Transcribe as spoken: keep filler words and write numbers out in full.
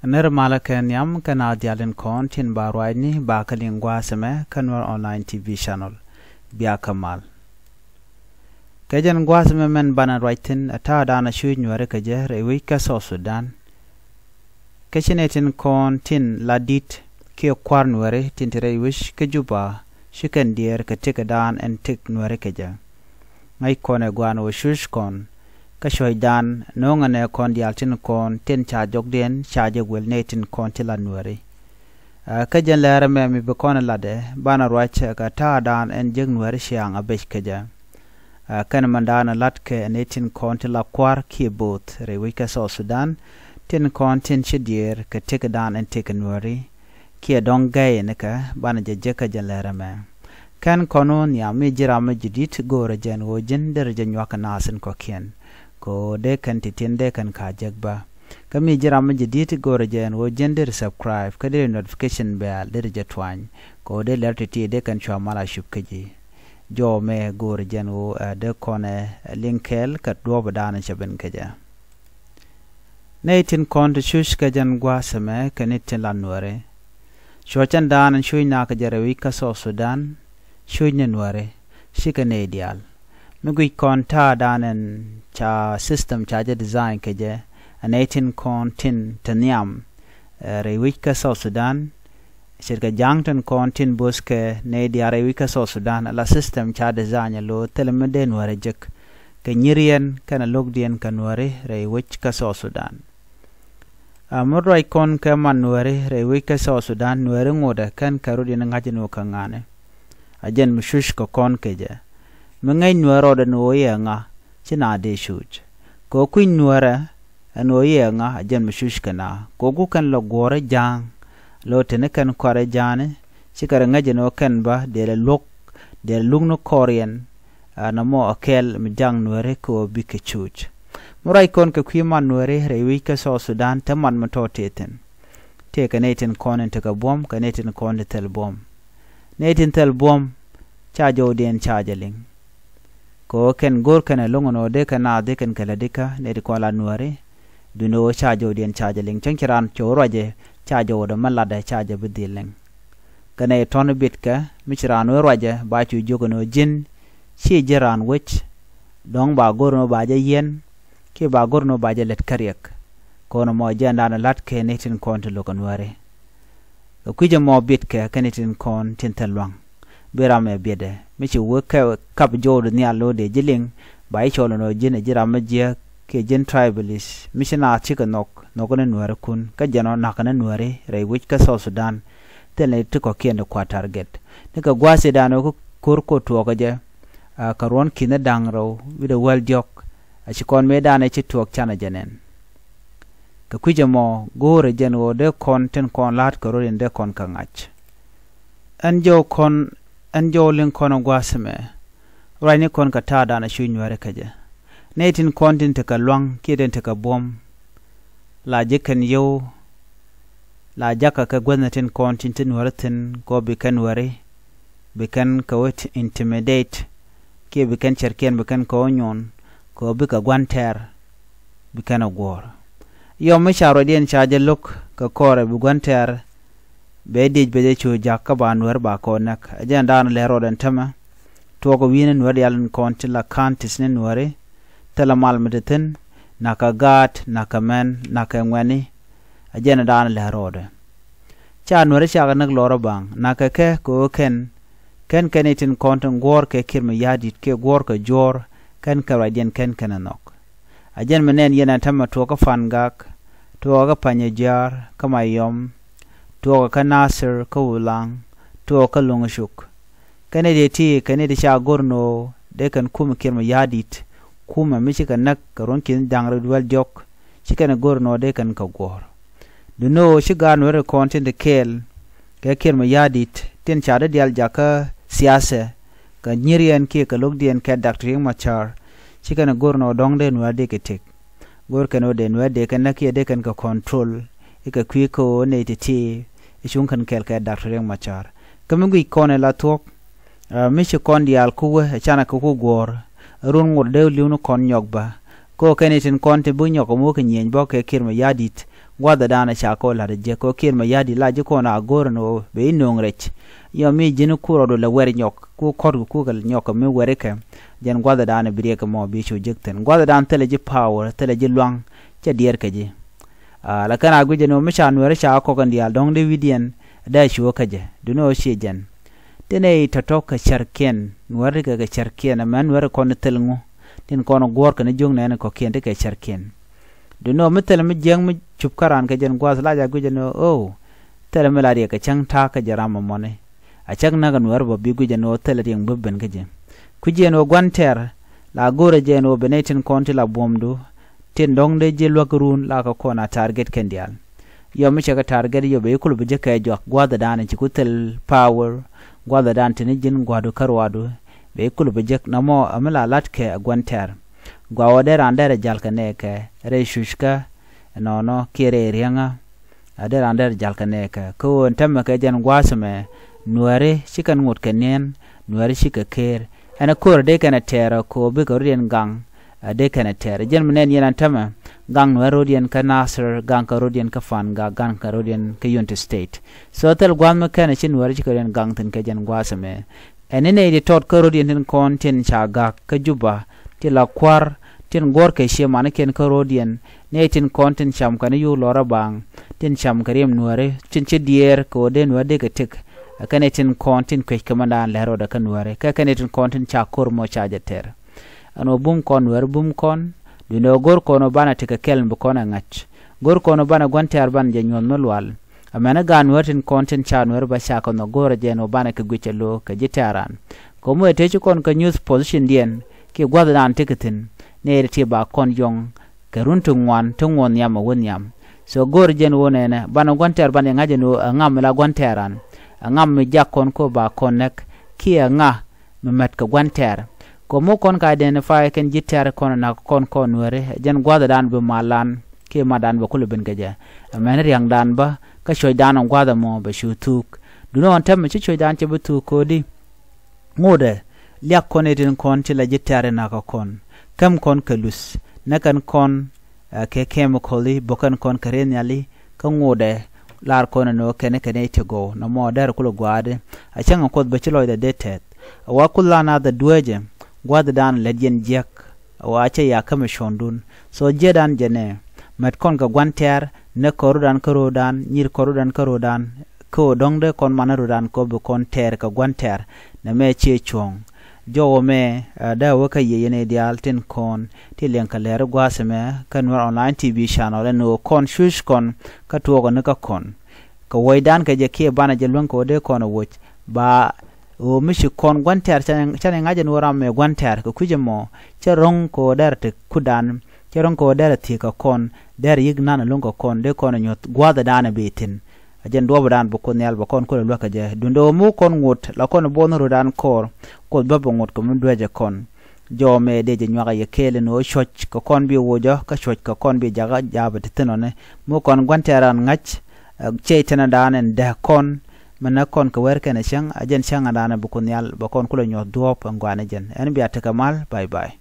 Nir malä kɛ nhiam kɛ na dhialin kɔn tin ba ruacni ba kä liŋ gua̱a̱th ɛmɛ kä Nuer Online T V channel. Bia kä mal. Kɛ jɛn gua̱a̱th ɛmɛ mɛn banɛ ruac thin ɛ ta̱a̱ da̱a̱n a cuc Nuɛri kɛ jɛ rɛy wec kä South Sudan. Kä ci nɛy tin kɔn tin la di̱t kiɛ kua̱r Nuɛri tin te rɛy wec kä Juba, ci kɛn diɛɛr kɛ tëk da̱a̱n ɛn tëk Nuɛri kɛ jɛ. Ŋäc kɔn ɛ gua̱a̱n wä cuc kɔn kä cuɔ̱cdan no̱o̱ŋ ɛnɛ kɔn diaal tin kɔn tin ca jɔkdiɛn ca jɛ guel nɛy tin kɔn ti la Nuɛri. Kä jɛn lɛr ɛmɛ mi bi kɔn ɛ latdɛ banɛ ruac kɛ ta̱a̱ da̱a̱n ɛn jek Nuɛri ciaŋ a bec kɛ jɛ. Kɛn mɛn da̱a̱n ɛ lat kɛ nɛy tin kɔn ti la kua̱r kiɛ bo̱o̱th rɛy wec kä South Sudan, tin kɔn tin ci diɛɛr kɛ tëk da̱a̱n ɛn tëk Nuɛri. Kiɛ dɔ̱ŋ gɛy nikɛ banɛ jɛ jek kä jɛn lɛr ɛmɛ. Kɛn kɔn wä nhiam mi ji̱ ram mi ji̱ di̱t go̱o̱rɛ jɛn ɣöö ji̱n derɛ jɛ nyuak kɛ naath in kɔ̱kiɛn. Kɛ ɣöö dee kɛn ti̱ti̱n dee kɛn ka jek bä. Kä mi ji̱ ram mi ji̱ di̱t go̱o̱rɛ jɛn ɣöö ji̱n derɛ subscribe kä derɛ notification bell derɛ jɛ tuany. Kɛ ɣöö dee lɛr ti̱ti̱ dee kɛn cua mal a cup kä ji̱. Jɔw mɛ go̱o̱rɛ jɛn ɣöö ɛ dee kɔn ɛ liŋ kɛɛl kɛ duɔ̱ɔ̱p da̱a̱n cɛ ben kɛ jɛ. Nɛy tin kɔn ti cuc kɛ jɛn gua̱a̱th ɛmɛ kɛ ni tin la Nuɛri. Cuɔ̱cän da̱a̱n cuc nak jɛ rɛy wec kä South Sudan, cuc ni Nuɛri, cikɛ nɛy diaal. Mi guic kɔn ta̱a̱ da̱a̱n ɛn ca system ca jɛ design kɛ jɛ, ɛ nɛy tin kɔn tin te nhiam, ɛ, rɛy wec kä South Sudan, ce̱tkɛ ja̱a̱ŋ tin kɔn tin bo̱th kɛ nɛy diaal rɛy wec kä South Sudan, ala system ca design ɛ lo̱o̱ thilɛ mi dee Nuɛri jek. Kɛ nyiriɛn kɛnɛ lo̱kdiɛn kɛ Nuɛri rɛy wec kä South Sudan. A mi ruac kɔn kɛ man Nuɛri rɛy wec kä South Sudan, Nuɛri ŋotdɛ kɛn kɛ rut in ŋa̱c in wä kä ŋa̱ni. A jɛn mi cuc kɛ kɔn kɛ jɛ. Mi ŋäc Nuɛri rɔɔdɛ ni ɣöö yɛ ŋa, ci na dee cuc. Kɛ ɣöö kui̱ny Nuɛrɛ ɛn ɣöö yɛ ŋa, a jɛn mi cuc kɛ na. Kɛ ɣöö ku kɛn lɛ guɔ̱ɔ̱rä ja̱a̱ŋ. Lo̱ teni kɛn kɔarɛ ja̱a̱ni, ci kɛ rɛ ŋäc in ɣöö kɛn bä, dee lɛ luɔ̱k, dee lɛ luk ni kɔɔriɛn, a, nɔmɔ a kɛɛl mi ja̱ŋ Nuɛri kɛ ɣöö bikɛ cuc. Mi ruac kɔn kɛ kui̱ man Nuɛri rɛy wec kä South Sudan te man mi tɔ̱ tëë thi̱n. Tëë kɛ nɛy tin kɔn in tekɛ buɔ̱m, kɛ nɛy tin kɔn ti thil buɔ̱m. Nɛy tin thil buɔ̱m, ca jɔwdiɛn ca jɛ liŋ. Kɛ ɣöö kɛn go̱o̱r kɛn ɛlɔ̱ŋ ɛn ɣöö dee kɛn naath dee kɛn kɛ lätdikä nɛy ti kɔn la Nuɛri. Duundɛ ɣöö ca jɔwdiɛn ca jɛ liŋ. Cäŋ ci raan cɔw ruacɛ, ca jɔwdɛ mi latdɛ ca jɛ bi dhil liŋ. Kɛ nɛy tɔ̱ni bitkɛ, mi ci raan wee ruacɛ, ba cu jiök ɛn ɣöö ji̱n, ci ji̱ raan wec, dɔ̱ŋ ba go̱r ɛn ɣöö ba jɛ yiɛn, kiɛ ba go̱r ɛn ɣöö ba jɛ lät kä riɛk. Kɔn ɛmɔ jɛɛndan ɛ la̱t kɛ nɛy tin kɔn ti lo̱k ɛ Nuɛri. Kɛ kui̱c ɛmɔ bitkɛ kɛ nɛy tin kɔn tin thil lua̱ŋ. Bi ram ɛ biɛtdɛ, mi ci wee kɛ kap jɔwdɛ nhial lo̱o̱ dee ji̱ liŋ, ba ji̱ cɔl ɛn ɣöö ji̱n ɛ ji̱ ram mi jiääk, kiɛ ji̱n tribalist, mi ci naath cikɛ nhɔk, nhɔk ni Nuɛrikun, kä jɛn ɔ na̱k ni Nuɛri rɛy wec kä South Sudan. Thilɛ ti kɔ̱kiɛn ti kua̱r target. Ni kɛ gua̱a̱th i̱dan ɣöö kä ko̱r ko̱r tuɔɔkä jɛ, a, kɛ ruɔ̱n ki̱n ni da̱ŋ rɛw wi̱cdɛ wäl diɔ̱k, a ci kɔn mëëdan ɛ ci tuɔɔk canɛ jɛ nɛn. Kɛ kui̱c ɛmɔ go̱o̱rɛ jɛn ɣöö dee kɔn tin kɔn la̱a̱t kɛ rot in dee kɔn kɛ ŋa̱c. Ɛn jɔw kɔn, ɛn jɔw liŋ kɔn ɛ gua̱a̱th ɛmɛ. Ruacni kɔn kɛ ta̱a̱ da̱a̱n a cuc Nuɛri kɛ jɛ. Nɛy tin kɔn tin tekɛ lua̱ŋ kiɛ tin tekɛ buɔ̱m. La ji̱ kɛn yio̱w. La jakä kɛ guäthni tin kɔn tin ti Nuɛri thi̱n kɛ ɣöö bi kɛn weri. Bi kɛn kɛ wä intimidate. Kiɛ bi kɛn cärkiɛn bi kɛn kɛ wä nyuɔn. Kɛ ɣöö bikɛ gua̱n tɛɛr. Bi kɛn ɛ guɔ̱ɔ̱r. Yɔm mi ca ruacdiɛn ca jɛ lo̱k kɛ kɔrɛ bi gua̱n tɛɛr. Bɛ diec bɛ jɛ cu ja̱k kä ba Nuɛr ba kɔn näk. Ɛ jɛn daanɔ lɛ rɔɔdɛ ɛn tämɛ. Tuɔɔk wi̱i̱ni Nuɛr diaal in kɔn ti la ka̱n ti thi̱n Nuɛri. Thilɛ mal mi ti thi̱n. Na̱kɛ gaat, na̱kɛ mɛn, na̱kɛ ŋuɛ̈ni. Ɛ jɛn daanɔ lɛ rɔɔdɛ. Ca Nuɛri cakɛ näk lɔrä baŋ. Na̱kɛ kɛ kɛ ɣöö kɛn. Kɛn kɛn i̱ tin kɔn tin guɔ̱ɔ̱r kɛ Kiir Mayardit kɛ guɔ̱ɔ̱r kɛ juɔ̱ɔ̱r. Kɛn kɛ ruacdiɛn kɛn kɛn ɛ nhɔk. A jɛn mi nɛn yɛn a tämɛ tuɔɔkä Pangak, tuɔɔkä Panyijiar, kä Mayom, tuɔɔkä kä Nasir, kä Ulaŋ, tuɔɔkä kä Loŋcuk. Kɛn i̱ dee ti, kɛn i̱ dee ca go̱r ni ɣöö dee kɛn kumɛ Kiir Mayardit, kumɛ mi cikɛ näk kɛ ruɔ̱n ki̱n da̱ŋ rɛw wäl diɔ̱k, ci kɛn go̱r ni ɣöö dee kɛn kɛ guɔ̱ɔ̱r. Duŋni ɣöö ci gaat Nuɛri kɔn tin te kɛɛl, kɛ Kiir Mayardit, tin ca dee diaal jakä siasɛ, kɛ nyiriɛn kiɛ kɛ lo̱kdiɛn kɛ Doctor Riek Machar, ci kɛn go̱r ni ɣöö dɔ̱ŋ dee Nuɛr dee kɛ tëk. Go̱r kɛn ɣöö dee Nuɛr dee kɛn näk kiɛ dee kɛn kɛ control, i̱ kɛ kui̱ kä ɣöö nɛy ti̱ti̱, i̱ cuŋ kɛn kɛɛl kɛ Doctor Riek Machar. Kä mi guic kɔn ɛ la thuɔ̱k, ɛ, mi ci kɔn diaal ku wee, ɛ canɛ kɛ ku guɔ̱ɔ̱r, ɛ run ŋot dee li̱w ni kɔn nyɔk bä. Kä ɣöö kɛn i̱ tin kɔn ti bi nyɔk ɛmɔ kɛ nyieny bä kɛ Kiir Mayardit, Gua̱dhɛ da̱a̱n ca kɔ la̱t jɛ kɔ kiɛn ma ya̱di la ji̱ kɔn a go̱r ni ɣöö bɛ i̱ no̱o̱ŋ rɛc. Yɔ mi ji̱n kur ɔ do lɛ wɛr nyɔk ku kɔt ku kɛ nyɔk kɛ mi wɛri kɛ. Jɛn gua̱dhɛ da̱a̱n bi riɛk kɛ mɔ bi cu jek thi̱n. Gua̱dhɛ da̱a̱n thilɛ ji̱ power, thilɛ ji̱ lua̱ŋ, cɛ diɛɛr kɛ ji̱. Aa, la kɛn a gui̱c jɛ ni ɣöö mi ca nuɛri ca kɔk in diaal dɔ̱ŋ di wi̱diɛn dee cuɔ kä jɛ. Duni ɣöö ciɛ jɛn. Tin ɛ i̱ tɔ̱tɔ̱ kɛ cärkiɛn, nuɛri kɛ kɛ cärkiɛn, ɛmɛ nuɛri kɔn ni thil ŋu. Tin kɔn guɔ̱ɔ̱r kɛ ni jiök nɛɛni kɔ̱kiɛn ti kɛ cärkiɛn. Duni ɣöö mi thil mi jiäk mi cup kä raan kɛ jɛn gua̱a̱th la jɛ a gui̱c jɛ ni ɣöö, o̱o̱, thil mi la riɛk kɛ cäŋ ta̱a̱ kä jɛ ram ɛmɔni. A cäŋ näk nuɛri bä bi gui̱c jɛ ni ɣöö thil riɛk mi bi ben kä jɛ. Kui̱c jɛ ni ɣöö gua̱n tɛɛr, la go̱rɛ jɛ ni ɣöö bi nɛy tin kɔn ti la buɔ̱mdu, tin dɔ̱ŋ dee ji̱ luäk run la kɛ kɔn a target kɛn diaal. Yɔ mi cɛ kɛ target yɔ bɛ i̱ kul bi jɛ kɛ juak gua̱dhɛ da̱a̱n ci ku thil power, gua̱dhɛ da̱a̱n tin ji̱n gua̱du kä ruaadu, bɛ i̱ kul bi jek nɔmɔ a mi la la̱t kɛ a gua̱n tɛɛr. Gua wä dee raan dee rɛ jal kɛ nɛɛkɛ, rɛy cuc kä, ɛnɔnɔ kiɛ rɛy riäŋä, a dee raan dee rɛ jal kɛ nɛɛkɛ. Kä ɣöö ɛn tämɛ kɛ jɛn gua̱a̱th ɛmɛ, nuɛri ci kɛn ŋot kɛ niɛn, nuɛri ci kɛ keer. Ɛn ɛ ko̱r dee kɛn ɛ tɛɛr ɛ ko̱o̱p bikɛ rut yɛn gaŋ, a dee kɛn ɛ tɛɛr. Jɛn mi nɛn yɛn ɛn tämɛ, gaŋ nuɛri rut yɛn kä Nasir, gaŋ kɛ rut yɛn kä Fanga, gaŋ kɛ rut yɛn kä Unity State. So thil gua̱a̱th mi kɛn ɛ ci nuɛri ci kɛ rut yɛn gaŋ thi̱n kɛ jɛn gua̱a̱th ɛmɛ. Ɛn ni nɛy ti tɔt kä ro̱diɛn tin kɔn tin ca gak kä Juba, ti la kua̱r, tin guɔ̱r kɛ cië manikiɛn kä ro̱diɛn, nɛy tin kɔn tin cam kɛn yio̱w lɔrä baaŋ, tin cam kɛ riɛm nuääri, tin ci diɛɛr kɛ ɣöö dee nuääri dee kɛ tëk. Ɛ kɛn nɛy tin kɔn tin kuec kɛ mɛndan lɛr rɔɔdɛ kä nuääri, kɛ kɛn nɛy tin kɔn tin ca ko̱r mɔ ca jɛ tɛr. Ɛn ɣöö bum kɔn nuääri bum kɔn, duundɛ ɣöö go̱r kɔn ɣöö banɛ tekɛ kɛl mi bi kɔn ɛ ŋa̱c. Go̱r kɔn ɣöö banɛ gua̱n tɛ̈r banɛ jɛ nyuɔ̱th mi lual. Amäni gaat nuäär tin kɔn tin ca nuäär ba ca kɔn nhɔk go̱o̱rä jɛ ɛn ɣöö banɛ kɛ guic ɛ lo̱o̱ kɛ ji̱ tɛ̈ran. Kɛ ɣöö mi ɛ tëë ci kɔn kɛ nyuth position diɛn kiɛ gua̱thdan ti kɛ thi̱n, nɛy ti ba kɔn yɔ̱ŋ kɛ run ti ŋuan ti ŋuɔ̱th nhiam ɛ wä nhiam. So go̱o̱rä jɛ ɛn ɣöö nɛnɛ banɛ gua̱n tɛ̈r banɛ ŋa̱c ɛn ɣöö ɛ ŋa mi la gua̱n tɛ̈ran, ɛ ŋa mi jak kɔn kä ba kɔn näk, kiɛ ɛ ŋa mi mät kɛ gua̱n tɛ̈r. Kɛ ɣöö mi kɔn kɛ identify kɛn ji̱ tɛ̈r kɔn ɛ nak kɔn kɔn nuääri, ɛ jɛn gua̱thdan bi mal lan kiɛ matdan bɛ kulɛ ben kɛ jɛ. Amäni ria̱ŋdan bä kä cuɔ̱cdan ɔ gua̱a̱th ɛmɔ bɛ cu thuuk. Duundɛ ɣän täämɛ ci cuɔ̱cdan cɛ bi thuuk ko̱di. Ŋotdɛ, liak kɔn itin kɔn ti la ji̱ tɛ̈r inakä kɔn. Käm kɔn kɛ luth, näk kɛn kɔn, ɛ, kɛ chemical i̱, bo̱k kɛn kɔn kɛ rieth nhiali, kä ŋotdɛ, lar kɔn ɛn ɣöö kɛn kɛn i̱ ti gɔw, nɔmɔ dɛr kulɛ gua̱a̱di. A cäŋ ɛ Kuoth bɛ ci lɔcdɛ dee tɛth. A wa Kuoth la naath ɛ dueecɛ, gua̱a̱thdan lät yɛn jiäk. A wa cä ya kämɛ cuɔ̱ŋdun. So jiɛɛdan jɛ nɛ, mät kɔn kɛ gua̱n tɛ̈r, näk kɔn rutdan kä ro̱o̱dan, nyir kɔn rutdan kä ro̱o̱dan, kä ɣöö dɔ̱ŋ dee kɔn manä rutdan kɛ ɣöö bi kɔn tɛ̈r kɛ gua̱n tɛ̈r, nɛmɛ ciɛ cuɔ̱ŋ. Jɔwä mɛ, ɛ, dee wä kä yiëë yɛn i̱ diaal tin kɔn ti liɛŋ kɛ lɛr i̱ gua̱a̱th ɛmɛ kä Nuer Online T V channel ɛn ɣöö kɔn cuc kɔn kä tuɔɔkɛ ni kä kɔn. Kɛ wuɔcdan kɛ jɛ kiɛ banɛ jɛ luäŋ kɛ ɣöö dee kɔn ɛ wuɔc ba ɣöö mi ci kɔn gua̱n tɛ̈r canɛ, canɛ ŋa̱c ɛn ɣöö ram mɛ gua̱n tɛ̈r kɛ kui̱c ɛmɔ. Cɛ ro̱ŋ kɛ ɣöö dɛr ti kutdan, cɛ ro̱ŋ kɛ ɣöö dɛr thiëëk kɛ kɔn, dɛr yi̱k nan ɛlɔ̱ŋ kɛ kɔn, dee kɔn ɛ nyuɔ̱th gua̱thdan ɛ bi thi̱n. A jɛn duɔ̱ɔ̱pdan bi Kuoth Nhial bɛ kɔn kulɛ luäk kɛ jɛ. Duundɛ ɣöö mi kɔn ŋot la kɔn buɔth ni rutdan kɔɔr, Kuoth bä bɛ ŋot kɛ mi dueecɛ kɔn. Jɔw mɛ dee jɛ nyuak a yɛ kɛɛl ɛn ɣöö cuɔ̱c kɛ kɔn bi wocä, kä cuɔ̱c kɛ kɔn bi jakä jaapɛ ti thi̱n ɔni. Mi kɔn gua̱n tɛ̈ran ŋa̱c, ɛ, cɛy tɛnɛdan ɛn dääk kɔn, mi näk kɔn kɛ wɛr kɛnɛ cäŋ, a jɛn cäŋ ɛn daanɛ bi Kuoth Nhial bɛ kɔn kulɛ nyuɔ̱th duɔ̱ɔ̱p ɛn gua̱a̱ni jɛn. Ɛn bia tekɛ mal, bye bye.